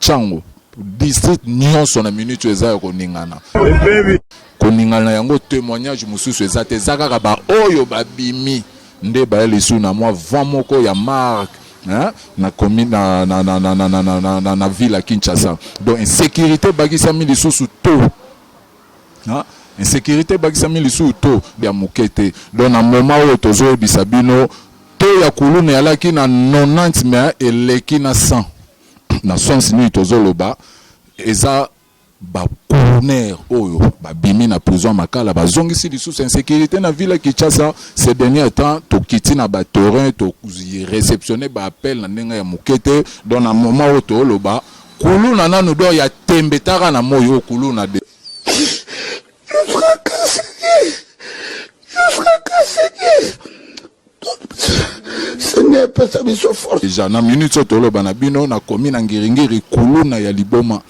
Tshangu, district nyonso na minute oyo eza ya koningana. Koningana yango temoignage mosusu eza te, eza kaka ba oyo babimi nde baye lisusu na mwa vent moko ya marque, hein, na commune na, na, na, na, na, na, na, na, na, na ville ya Kinshasa. Donc insécurité ebakisami lisusu to, hein, insécurité ebakisami lisusu to ya moke te. Donc na moment oyo tozoyebisa bino, to ya kuluna eyalaki na 90 mais eleki na 100. Na sens nini tozoloba? Eza ba coroner oyo babimi na prison Makala, bazongisi lisusu insécurité na ville ya Kinshasa. Ces derniers temps tokiti na ba terrain, to réceptionner ba appel na ndenge ya moke te. Donc na moment oyo toloba, kuluna nanu do ya tembe taka na moi oyo kuluna de Jusqu'à Seigneur pesa biso force. Deja na minute oyo toloba na bino, nakomi na Ngiringiri, kuluna ya liboma.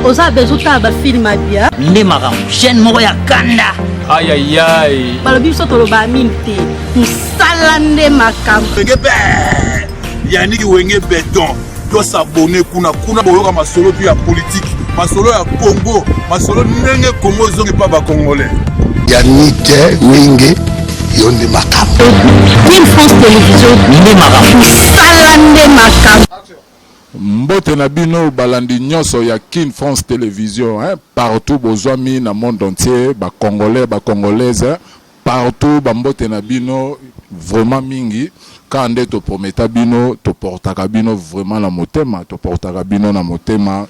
Oza besoin otala bafilme ya bien. Nde makambo chaîne moko ya kanda. Ayayay. Balobi biso tolobaa mingi te, mosala nde makambo. Wenge be Yannick Wenge beton to s'abonner kuna kuna boyoka masolo tu ya politique, masolo ya Congo, masolo ndenge Congo ezongi pa ba congolais. Yannick Wenge yo nde makambo. Kin France Television nde makambo. Mosala nde makambo. Mbote na bino balandi nyonso ya Kin France Television, hein, partout bozwami na monde entier, ba congolais, ba congolaises, hein, partout bambote na bino vraiment mingi. Kaka nde toprometa bino, toportaka bino vraiment na motema, toportaka bino na motema.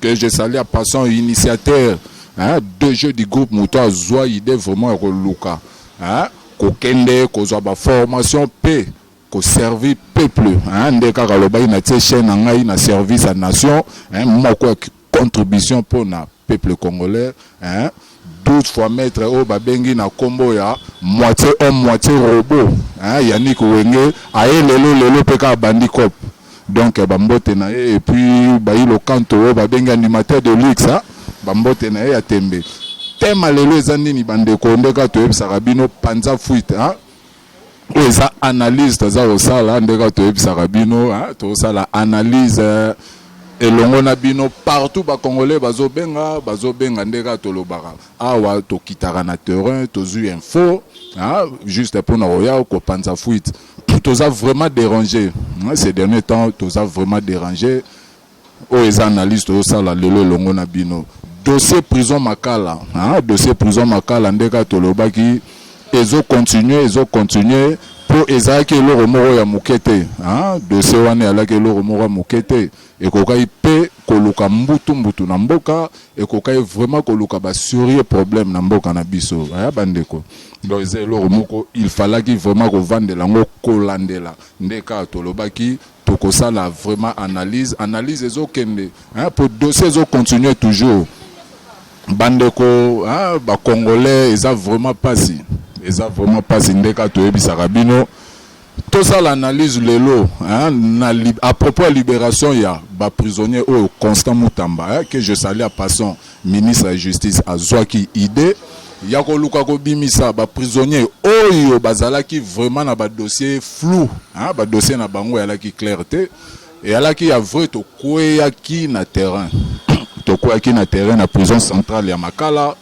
Que je salue en passant initiateur, hein, deux jeux du groupe, moto azwa idée vraiment ya koluka, hein, kokende kozwa ba formation pe koservir peuple, hein, nde kaka alobaki na tie chaîne na ngai na service ya nation, hein, moko ya contribution mpona peuple congolais, hein, 12 fois maître oyo babengi na nkombo ya moitié homme moitié robot, hein, Yannick Wenge aye lelo lelo mpe kaka bandi cop. Donc bambote na ye, et puis Bayilo Kanto oyo babengi animateur de luxe, hein, bambote na ye ya tembe. Tema lelo eza nini bandeko? Nde kaka toyebisaka bino, panza fuite, hein? Oyo eza analyse toza kosala, nde kaka toyebisaka bino, hein? Tozosala analyse elongo na bino partout. Bacongolais bazobenga, bazobenga, nde kaka tolobaka awa, tokitaka na terrain, tozwi info, hein? Juste mpona koya kopanza fuite. Toza vraiment dérangé, hein? Ces derniers temps toza vraiment dérangé. Oyo eza analyse tozosala lelo elongo na bino, dossier prison Makala, hein? Dossier prison Makala, nde kaka tolobaki, ezocontinue, ezocontinue mpo ezalaki eloko moko ya moke te, hein? Dossier wana ezalaki eloko moko ya moke te, ekokaki mpe koluka mbutu mbutu na mboka, ekokaki vraiment koluka basérieux problème na mboka na biso aya bandeko. Donc eza eloko moko il fallaki vraiment kovandela yango, kolandela. Nde kaka tolobaki tokosala vraiment analyse. Analyse ezokende, hein, po dossier ezocontinue toujours bandeko, hein, bacongolais. Eza vraiment pasi, eza vraiment pasi. Nde kaka toyebisaka bino, tosala analyse lelo, hein, na à propos ya libération ya baprisonnier oyo Constant Mutamba, hein, que je salue en passant, ministre ya justice, azwaki idée ya koluka kobimisa baprisonnier oyo bazalaki vraiment na badossier flou, hein, badossier na bango eyalaki clair te. Eyalaki ya vrai, tokweyaki na terrain, tokweyaki na terrain na prison centrale ya Makala,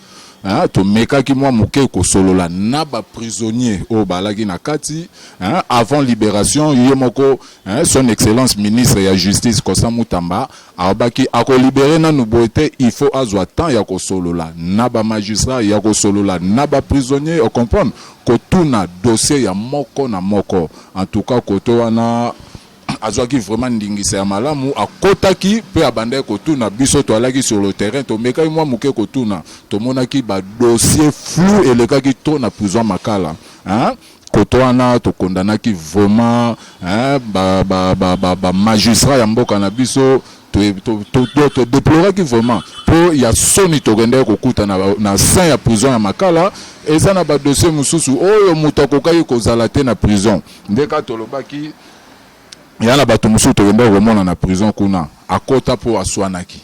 hein, tomekaki mwa moke kosolola na baprisonnier oyo balaki na kati, hein, avant libération. Ye moko, hein, son excellence ministre ya justice Constant Mutamba alobaki akolibere nanu boye te, il faut azwa temps ya kosolola na bamagistrat, ya kosolola na baprisonnier, ocomprendre, kotuna dossier ya moko na moko. En tout cas kote wana azwaki vraiment ndingisa ya malamu, akotaki mpe abandaki kotuna biso. Toalaki sur le terrain, tomekaki mwa moke kotuna, tomonaki badossier flou elekaki to na prison Makala, hein? Koto wana tokondanaki vraiment, hein, bamagistrat ba, ba, ba ya mboka na biso, todeploraki vraiment mpo ya soni. Tokendaki kokuta na sein ya prison ya Makala, eza na badossier mosusu oyo moto akokaki kozala te na prison. Nde kaka tolobaki, ya na bato mosusu tokendaki komona na prison kuna, akota mpo aswanaki.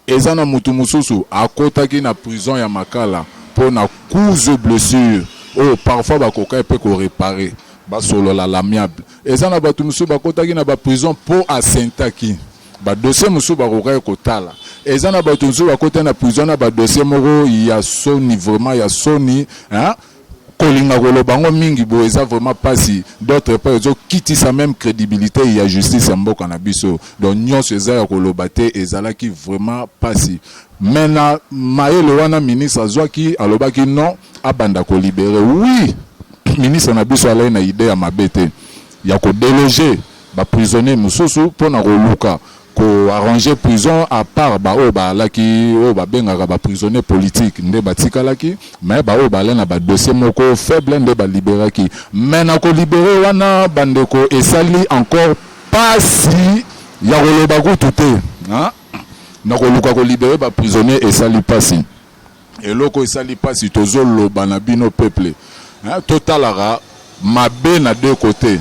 Eza na motu mosusu akotaki na prison ya Makala mpo na coups et blessure oyo parfois bakokaki mpe koréparer, basolola l'amiable. Eza na bato mosusu bakotaki na baprison mpo asentaki badossier mosusu bakokaki kotala. Eza na bato mosusu bakotaki na prison na badossier moko ya soni, vraiment ya soni, hein? Kolinga koloba yango mingi boye eza vraiment mpasi. D'autre part, ezokitisa même crédibilité ya justice ya mboka na biso. Donc nyonso eza ya koloba te, ezalaki vraiment mpasi. Mais na mayele wana ministre azwaki, alobaki non, abanda kolibérer. Oui, ministre na biso alai na idée ya mabe te ya kodéloger baprisonnier mosusu mpona koluka koarranger prison, à part baoyo baalaki, oyo babengaka baprisonnier politique nde batikalaki, mais baoyo baala na badossier moko faible nde balibéraki. Mais na kolibérer wana, bandeko, esali encore pasi ya koloba kutu te, hein? Na koluka kolibérer baprisonnier esali pasi. Eloko esali mpasi, tozoloba na bino peuple, hein? Totalaka mabe na deux côtés.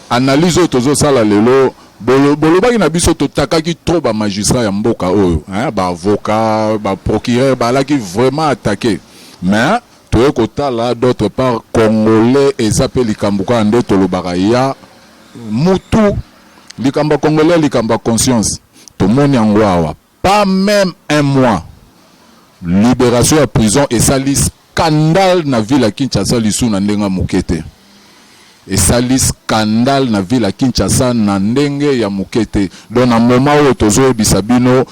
Analyse oyo tozosala lelo, bolobaki na biso totakaki trop bamagistrat ya mboka oyo, hein? Baavocat, baprocureur balaki vraiment attaqué. Mais toye kotala d'autre part, Congolais eza mpe likambo kaka nde tolobaka ya mutu, likambo ya Congolais, likambo ya conscience. Tomoni yango awa, pas même un mois, libération ya prison esali scandale na ville ya Kinshasa lisusu na ndenge ya moke te. Esali scandale na ville ya Kinshasa na ndenge ya moke te. Donc na moment oyo tozoyebisa bino,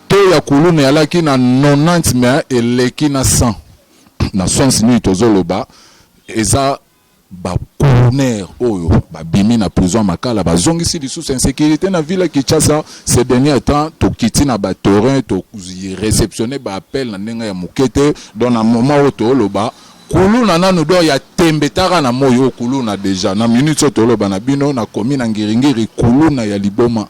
to ya kuluna eyalaki na 90, mais eleki na 100. Na sens nini tozoloba? Eza bacolonel oyo babimi na prison ya Makala, bazongisi lisusu insécurité na ville ya Kinshasa. Ces derniers temps, tokiti na baterrain, toréceptionne baappel na ndenge ya moke te. Donc na moment oyo tooloba, kuluna nanu do ya tembe taka na moi oyo kuluna déjà na minute oyo toloba na bino, nakomi na Ngiringiri, kuluna ya liboma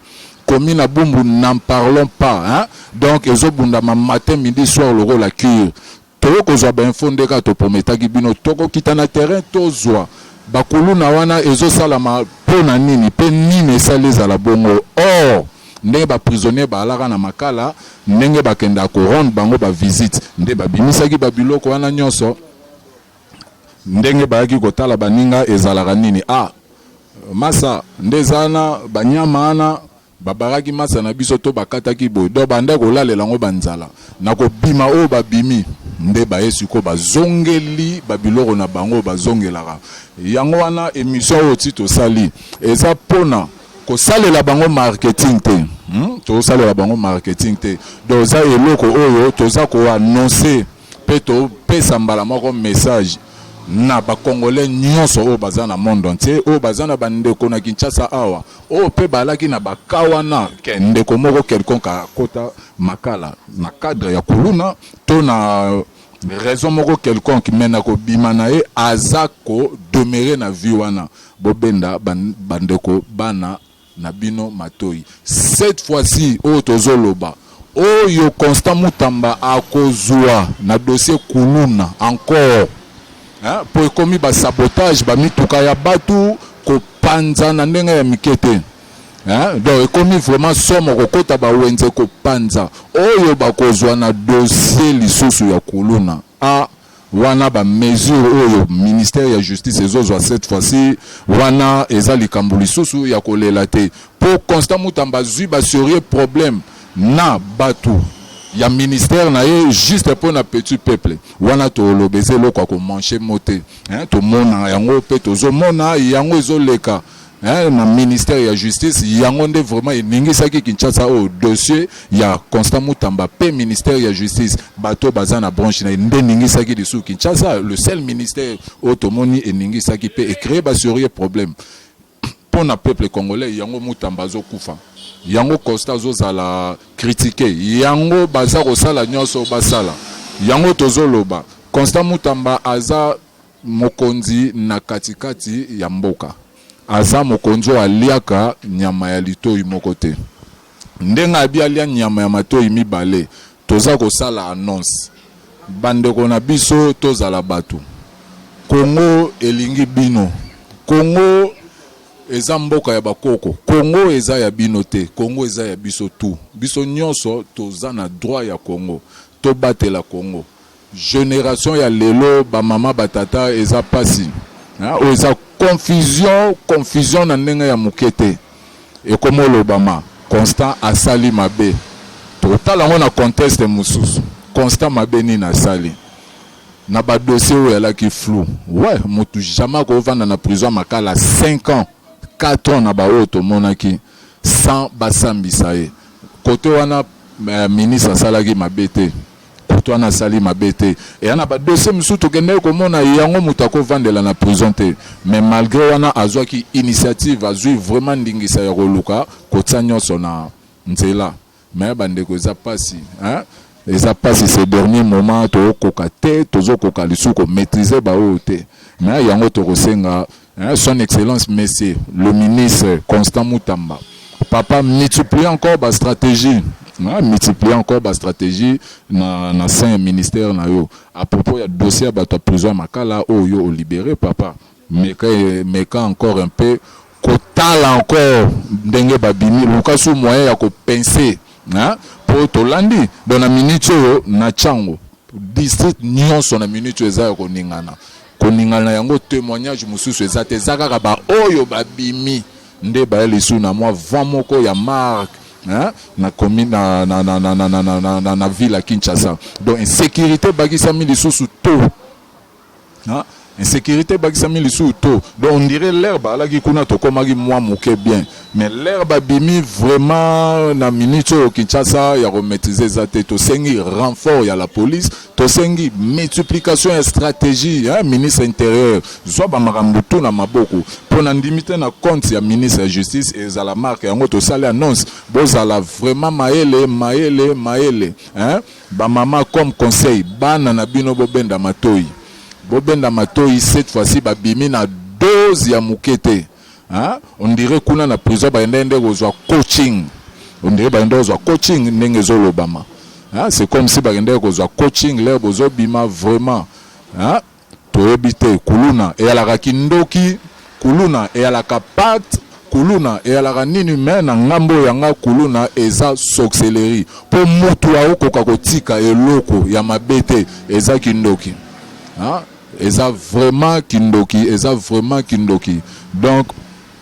komi na Bumbu, n'en parlons pas, hein? Donc ezobundama matin, midi, soir lokola cure. Toyo kozwa bainfo nde kaka toprometaki bino, tokokita na terrain, tozwa bakuluna wana ezosalama mpo na nini mpe nini esali ezala bongo. Or ndenge baprisonnier baalaka na Makala, ndenge bakendaka korendre bango bavisite, nde babimisaki babiloko wana nyonso. Ndenge bayaki kotala baninga, ezalaka nini? Ah, masa nde eza wana, banyama wana babaraki masa na biso to bakataki boye. Donc banda kolalela yango banzala na kobima oyo babimi nde baye sikoyo bazongeli babiloko na bango bazongelaka yango wana. Émission oyo ti tosali eza mpona kosalela bango marketing te, Tozosalela bango marketing te. Donc eza eloko oyo toza koannoncer mpe topesa mbala moko message na Bacongolais nyonso oyo baza na monde entier, oyo baza na bandeko na Kinshasa awa, oyo mpe balaki na baka wana ke ndeko moko quelconque akota Makala na cadre ya kuluna to na raison moko quelconque, mais na kobima na ye aza kodemeurer na vie wana. Bobenda bandeko bana na bino matoi. Cette fois-ci oyo tozoloba, oyo Constant Mutamba akozwa na dossier kuluna encore, mpo ekomi basabotage, bamituka ya bato kopanza na ndenge ya mike te, hein? Donc ekomi vraiment somo, kokota bawenze, kopanza. Oyo bakozwa na dossier lisusu ya kuluna a wana, bamesure oyo ministère ya Justice ezozwa cette fois-ci wana, eza likambo lisusu ya kolela te, mpo Constant Mutamba azwi basérieux problème na bato ya ministère na ye, juste mpo na petit peuple wana. Toloba eza eloko ya komanche mo te, hein? Tomona yango mpe tozomona yango ezoleka, hein, na ministère ya Justice. Yango nde vraiment eningisaki Kinshasa oyo, dossier ya Constant Mutamba mpe ministère ya Justice, bato baza na branche na ye, nde eningisaki lisusu Kinshasa. Le seul ministère oyo tomoni eningisaki mpe ecréer basérieux problème mpo na peuple congolais. Yango Mutamba azokufa, yango Constant azozala critiqué, yango baza kosala nyonso basala yango. Tozoloba, Constant Mutamba aza mokonzi na katikati ya mboka, aza mokonzi oyo aliaka nyama ya litoi moko te. Ndenge abi alia nyama ya matoi mibale. Toza kosala annonce, bandeko na biso, tozala bato. Kongo elingi bino. Kongo eza mboka ya bakoko. Kongo eza ya bino te, Kongo eza ya biso tu. Biso nyonso toza na droit ya Kongo. Tobatela Kongo. Génération ya lelo, bamama, batata, eza pasi oyo eza. Confusion, confusion na ndenge ya moke te. Ekoma olobama Constant asali mabe. Totala yango na contexte mosusu. Constant mabe nini asali? Na ba dossier oyo elaki flou. Ouais, mutu jamais akovanda na prison Makala 5 ans, 4 ans na ba oyo tomonaki sans basambisa ye. Kote wana ministre asalaki mabe te. Kote wana asali mabe te. Eya na ba dossier mosusu tokendaki komona yango moto akovandela na prison te. Mais malgré wana azwaki initiative, azwi vraiment ndingisa ya koluka kotia nyonso na nzela. Mais bandeko, eza pasi, hein? Eza pasi. Ces derniers moments tokokoka te, tozokoka lisusu komaîtriser baoyo te. Mais yango tokosenga, hein, Son Excellence Monsieur le ministre Constant Mutamba, papa, multiplier encore bastratégie, hein, multiplier encore bastratégie na sein ya ministère na yo à propos ya dossier ya bato ya prison ya Makala oyo olibéré. Papa, meka, meka encore un peu kotala encore ndenge babimi, luka su moyen ya kopense mpo tolandi. Donc na minute oyo na ntango district nyonso na minute oyo eza ya koningana, koningana yango témoignage mosusu eza te, eza kaka baoyo babimi nde baya lisusu na mwa vent moko ya marque, hein, na commune na ville ya Kinshasa. Donc insécurité ebakisami lisusu to, hein? Insécurité ebakisami lisusu to. Donc on dirait l'air bazalaki kuna tokomaki mwa moke bien, mais l'air babimi vraiment na minute oyo Kinshasa ya komaîtriser eza te. Tosengi renfort ya la police, tosengi multiplication ya stratégie, hein? Ministre intérieur, zwa bamakambo tu na maboko mpo na ndimi te na compte ya ministre ya Justice ezala marque yango. Tosali annonce, bozala vraiment mayele, mayele, mayele, hein? Bamama, comme conseil, bana na bino bobenda matoi, bobenda matoi. Cette fois-ci babimi na dose ya moke te, hein? On dirait kuna na prison bayenda nde kozwa coaching, on dirait bayenda kozwa coaching ndenge ezolobama, hein? C'est comme si bakendaki kozwa coaching. Lere bozobima vraiment, hein? Toyebi te kuluna eyalaka kindoki, kuluna eyalaka pacte, kuluna eyalaka nini. Me na ngambo oyo yanga, kuluna eza sorcellerie, mpo mutu akokoka kotika eloko ya mabe te. Eza kindoki, hein? Eza vraiment kindoki, eza vraiment kindoki. Donc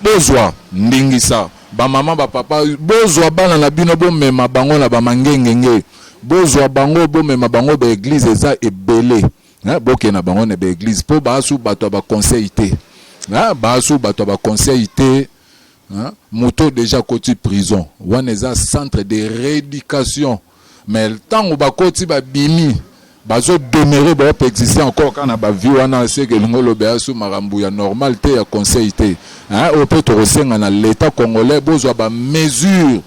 bozwa ndingisa, bamama, bapapa, bozwa bana na bino, bomema bango na bamangengenge, bozwa bango, bomema bango baéglise eza ebele, bokende na bango na baéglise mpo baasu bato ya baconseil te, baasu bato ya baconseil te. Moto déjà koti prison wana eza centre de rééducation, mais ntango bakoti babimi bazodemeurer, baope existe encore kaka na bavie wana. Seke elingi oloba ya su makambo ya normal te, ya conseil te, oyo mpe tokosenga na l'État congolais, bozwa bamesure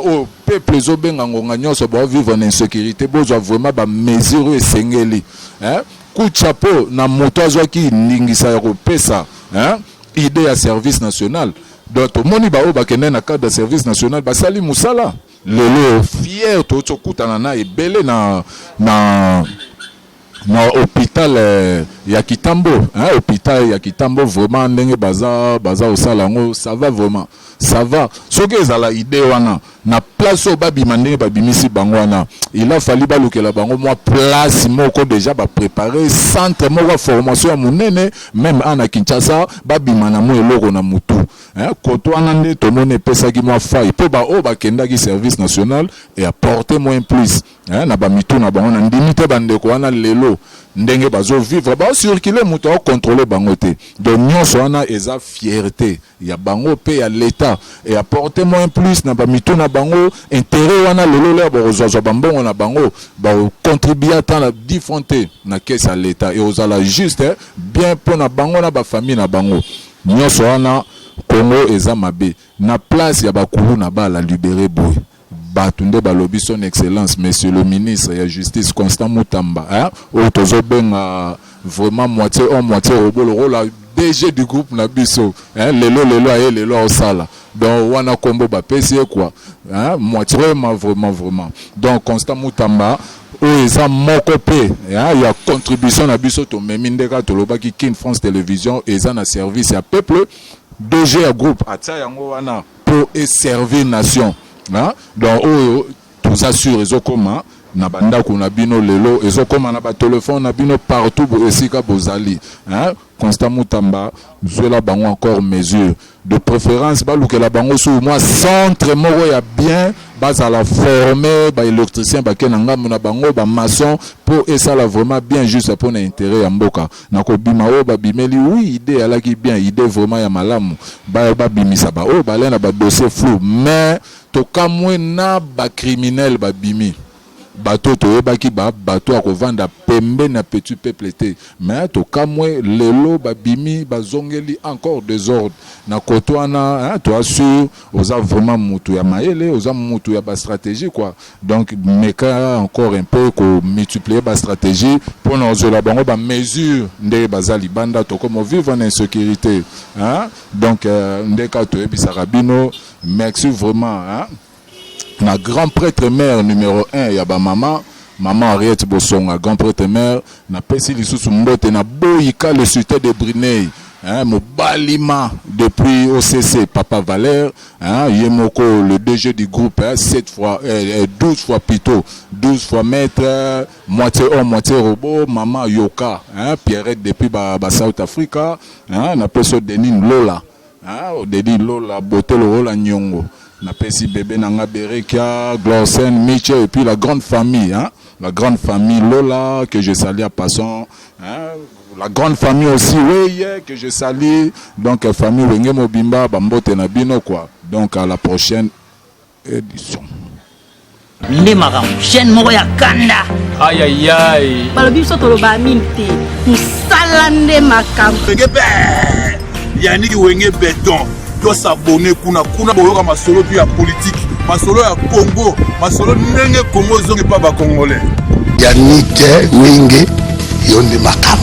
oyo peuple ezobenga ngonga nyonso. Baovivre na insécurité, bozwa vraiment bamesure oyo esengeli. Coup de chapeau na moto azwaki ndingisa ya kopesa idée ya service national. Donc tomoni baoyo bakende na cadre ya service national basali mosala lelo fier. Touti okutana na ebele na hôpital ya Kitambo, hein, hôpital ya Kitambo. Vraiment ndenge baza kosala yango, ça va, vraiment ça va. Soki ezala idée wana na place oyo babima ndenge babimisi bango wana, il a fallu balukela bango mwa place moko déjà, bapréparer centre moko ya formation ya monene même a na Kinshasa, babima na mwa eloko na mutu, hein. Koto wana nde tomoni epesaki mwa faille mpo baoyo bakendaki service national e apporter moins plus, hein, na bamitu na bango. Na ndimi te bandeko wana lelo ndenge bazovivre, baocirculer, moto akocontrôler bango te. Donc nyonso wana eza fierté ya bango mpe ya l'État e apporter moins plus na bamitu na bango. Intérêt wana lelo lelo bakozwazwa bambongo na bango, bakocontribuer ata na 10 francs te na caisse ya l'État. Ekozala juste bien mpo na bango na bafamille na bango nyonso wana. Congo eza mabe na place ya bakulu na bala libéré boye. Bato nde balobi Son Excellence Monsieur le ministre ya Justice Constant Mutamba, hein? Oyo tozobenga vraiment moitié homme, moitié robot, lokola DG du groupe na biso, hein? Lelo lelo aye, lelo aosala. Donc wana kombo bapesi ye quoi, hein? Moitié, vraiment, vraiment, vraiment. Donc Constant Mutamba oyo eza moko mpe ya contribution na biso tomemi. Nde kaka tolobaki, Kin France Télévision eza na service ya peuple. DG ya groupe atia yango wana mpo eservir nation, hein? Donc oyo toza sûr ezokoma Na bandako na bino lelo ezokóma na batelefone na bino partout esika bozali, hein? Constant Mutamba, zwela bango encore mesure de préférence, balukela bango su mwa centre moko ya bien, bazala formé, baélectricien bake na ngambo na bango, bamaçon, mpo esala vraiment bien, juste mpo na intérêt ya mboka. Na kobima oyo babimeli, oui, idée eyalaki bien, idée vraiment ya malamu, babimisa baoyo balai na badossier flou, mais tokamwe na bacriminel babimi, bato toyebaki bato ya kovanda pembeni ya petit peuple te, mais tokamwe lelo babimi, bazongeli encore désordre na koto wana, hein. Toa sûr oza vraiment mutu ya mayele, oza mutu ya bastratégie quoi. Donc meka encore un peu komultiplier bastratégie mpona ozwela bango bamesure ndenge baza libanda, tokoma vivre na insécurité, hein? Donc nde kaka toyebisaka bino, merci vraiment, hein? Na grand prêtre mère numéro 1 ya bamama, mama Henriette Bosonga, grand prêtre mère, napesi lisusu mbote na Boyika, le sultan de Brunei, hein, mobalima depuis OCC, papa Valère, hein, ye moko le DG du groupe, hein, 7 fois, 12 fois plutôt, 12 fois maître, moitié homme, moitié robot, mama Yoka, hein, Pierrette depuis ba South Africa, hein, napesi Denis Lola, hein, Denis Lola, beauté lokola nyongo, napesi bébé nanga Berekia, Glorsen, Mitchell et puis la grande famille, hein, la grande famille Lola que je salue en passant, hein, la grande famille aussi oui que je salue, donc famille Wenge Mobimba, bambote na bino quoi. Donc à la prochaine édition. Nde makambo, chaîne moko ya kanda. Ayayay. Balobi biso toloba mingi te, mosala nde makambo. Wenge be Yaniki Wenge Beton, tosabone kuna. Kuna boyoka masolo tu ya politike, masolo ya Congo, masolo ndenge Congo ezongi mpa bacongolais. Yanike Wenge, yo nde makambo.